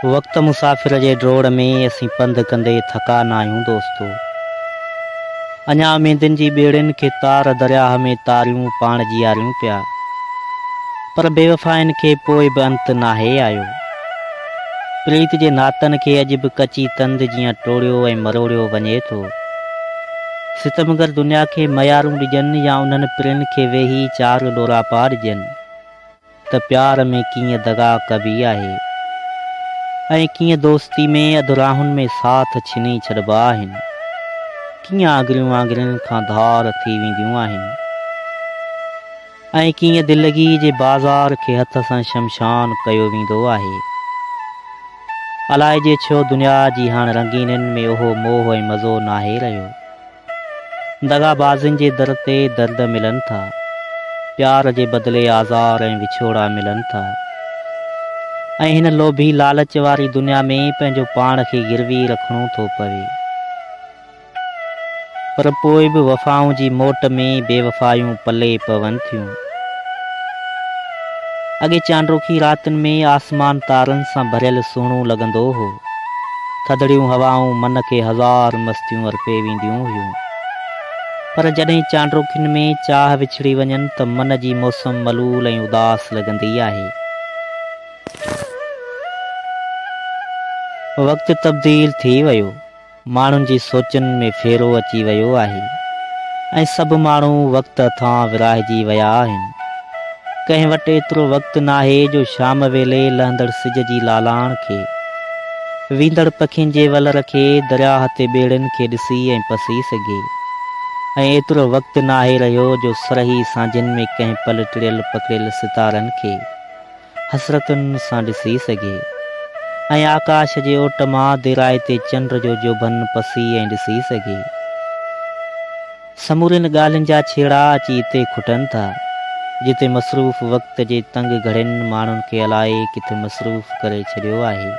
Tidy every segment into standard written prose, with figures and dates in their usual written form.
وقت مسافر جي ڊوڙ ۾ اسين پنڌ ڪندي ٿڪا ناهيون دوستو. اڃا اميدن جي ٻيڙين کي تار درياهه ۾ تاريون پاڻ جياريون پيا. پر بيوفائين کي پوء به انت ناهي آيو. پريت جي ناتن کي اڄ به ڪچي تند جيان ٽوڙيو ۽ مروڙيو وڃي ٿو. ستمگر دنيا کي ميارون ڏجن يا انهن پرين کي ويهي چار ڏوراپا ڏجن. ته پيار ۾ ڪيئن دغا ڪبي آهي ۽ ڪيئن دوستي ۾ اڌ راهن ۾ ساٿ ڇني ڇڏبا آهن، ڪيئن آڱريون آڱرين کان ڌار ٿي وينديون آهن ۽ ڪيئن دلگي جي بازار کي هٿ سان شمشان ڪيو ويندو آهي. الائجي ڇو دنيا جي هاڻ رنگينين ۾ اهو موهه ۽ مزو ناهي رهيو. دغابازين جي در تي درد ملن ٿا. پيار جي بدلي آزار ۽ وڇوڙا ملن ٿا. ۽ هن لوڀي لالچ واري دنيا ۾ پنهنجو پاڻ کي گروي رکڻو ٿو پوي. پر پوء به وفائن جي موٽ ۾ بيوفايون پلي پون ٿيون. اڳي چانڊوڪي راتين ۾ آسمان تارن سان ڀريل سهڻو لڳندو هو. ٿڌڙيون هوائون من کي هزار مستيون ارپي وينديون هيون. پر جڏهن چانڊوڪين ۾ چاهه وڇڙي وڃن ته من جي موسم ملول ۽ اداس لڳندي آهي. وقت تبديل ٿي ويو. ماڻهن جي سوچن ۾ ڦيرو اچي ويو آهي ۽ سڀ ماڻهو وقت هٿان ورهائجي ويا آهن. ڪنهن وٽ ايترو وقت ناهي جو شام ويلي لهندڙ سج جي لالاڻ کي، ويندڙ پکين جي ولر کي، درياهه تي ٻيڙين کي ڏسي ۽ پسي سگهي ۽ ايترو وقت ناهي رهيو جو سرهي سانجهين ۾ ڪنهن پل ٽڙيل پکڙيل ستارن کي حسرتن سان ڏسي سگهي ۽ آڪاش جي اوٽ مان ديرائتي چنڊ جو جوڀن پسي ۽ ڏسي سگهي. سمورين ڳالهين جا ڇيڙا اچي اتي کٽن ٿا، جتي مصروف وقت جي تنگ گهڙين ماڻهن کي الائي ڪٿي مصروف ڪري ڇڏيو آهي.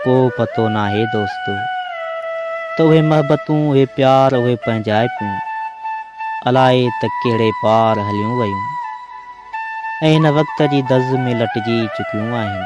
ڪو پتو ناهي دوستو ته اهي محبتون، اهي پيار، اهي پنهنجائپون الائي ته ڪهڙي پار هليون ويون. ۽ هن وقت جي دز ۾ لٽجي چڪيون آهن.